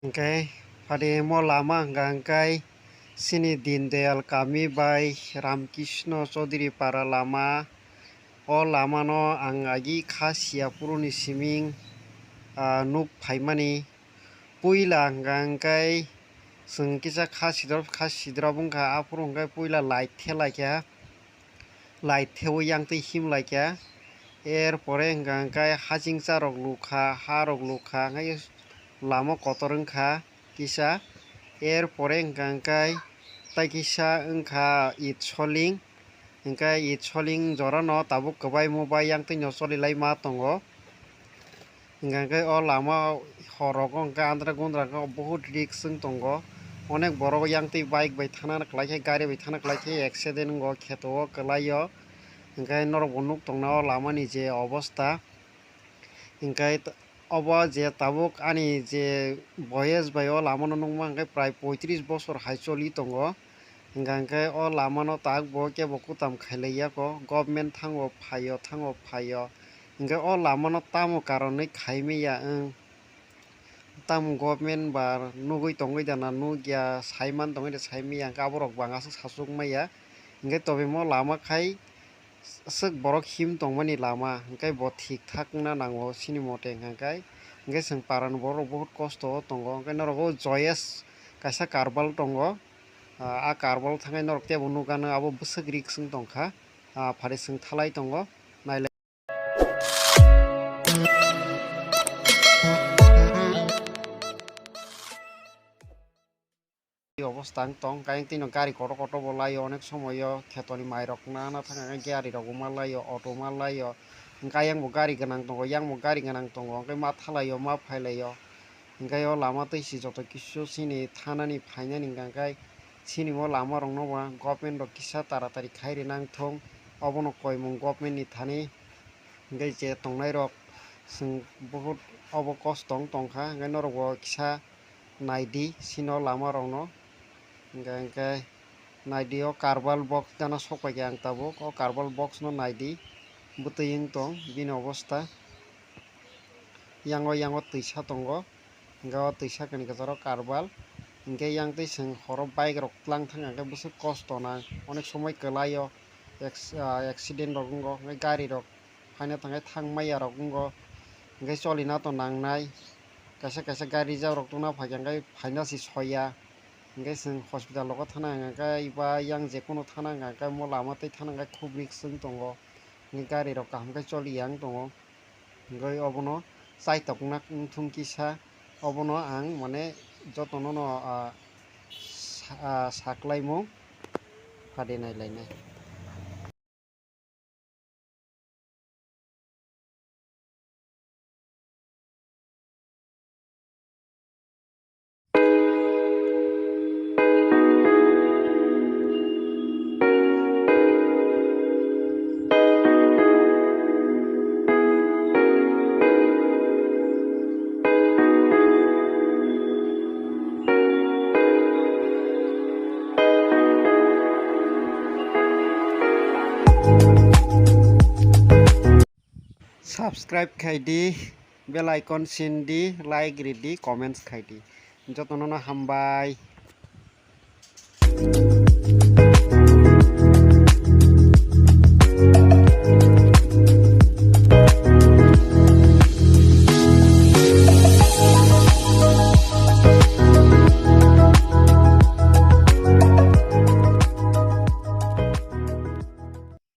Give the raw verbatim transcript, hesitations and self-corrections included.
Hwnkhe phadi mo lama hwnkha hwnkhe chini Dindayal kami bai Ramkrishna Chaudhary para lama. O lamano ang agi kha siya phuruni siming, ah, nuk phaimani. Puila hwnkha hwnkhe chwng kisa kha sidrop, kha sidrop wngkha, aphuru hwnkhe puila light the laikha. Light thewi yang twi him laikha. Er pore hwnkha hwnkhe hachingcha rok lukha, ha rok lukha, hwnkhe lama kotor wngkha kisa. Er pore hwnkha hwnkhe tai kisa wngkha it soling. Hwnkhe it soling jorano tabuk kwbai mubai yang twi no choli lai ma tongo. Hwnkha hwnkhe o lama hor rogo hwnkhe andra gundra khe o buhut risk wng tongo. Onek borok yang twi bike bai thana kwlai khe, gari bai thana kwlai khe accident wngo, kheto o kwlai o. Hwnkhe norok bo nuk tongna o lama ni je obosta. Hwnkhe t-, obo je tabuk ani je boyes bai o lama no nukma hwnkhe prai poitris bosor hai choli tongo. Hwnkha hwnkhe o lama no tak bo kebo kutam khailai yako, government thango phaio, thango phaio. Hwnkhe o lama no tamo karonwi khai manya wng? Tamo government ba nugwi tongwi da na nukya, saiman tongwi da saimanya, hwnkhe aborok bo ang aswk sachuk maya. Hwnkhe tobimo lama khai aswk borok him tongmani lama, hwnkhe bo thik thak wngna nango chini mote hwnkha hwnkhe. Hwnkhe chwng parani borok buhut kosto o tongo, hwnkhe norok o joyes kaisa karbal tongo. Ah, a karbal thangwi norok teibo nukgano abo bwswk risk wng tongkha. Ah, phari chwng thalai tongo, nailai. Obosta wng tong, kayang twi no gari kotor kotor bo laio, onek somoyo khetoni mai rok nana thang khe gari rok bo ma laio, auto ma laio, hwnkhe ayang bo gari gwnang tongo, yang bo gari gwnang tongo, hwnkhe ma thalaio, ma phailaio. Hwnkhe o lama twi si joto kisu chini thanani phainani hwnkha khe chini o lama rokno ba government rok kisa taratari khai rina wngthong, obono koimung government ni thani. Hwnkhe je tongnai rok chwng buhut obo kosto wng tongkha, hwnkhe norok bo kisa naidi chini o lama rokno. Hwnkhe, hwnkhe naidi o karbal box gana sok paikha ang tabuk, o karbal box no naidi bwtwi wng tong bini obosta. Yango, yango twisa tongo, hwnkhe o twisa kani kwcharo karbal. Hwnkhe yang twi chwng horo bike rok tlang thangkha hwnkhe bwswk kosto nang, onek somoi kwlaio, ex-, ah, accident rok wngo, hwnkhe gari rok phaina thangkhe thang maya rok wngo, hwnkhe cholina to nangnai. Kaisa kaisa gari rijak rok tongna phaikha hwnkhe phaina se soya, hwnkhe chwng hospital rogo thana hwnkhe ba yang jekunu thana hwnkhe mo lama twi thana hwnkhe khub risk wng tongo, hwnkhe gari rok kaham khe choliya wng tongo. Hwnkhe obono chaitok wngna wngthung kisa, obono ang mane jotono no, ah, sa-, ah, saklaimung phadi nailainai. Subscribe khai di, bell icon sin di, like ri di, comments khai di. Jotono no hambai.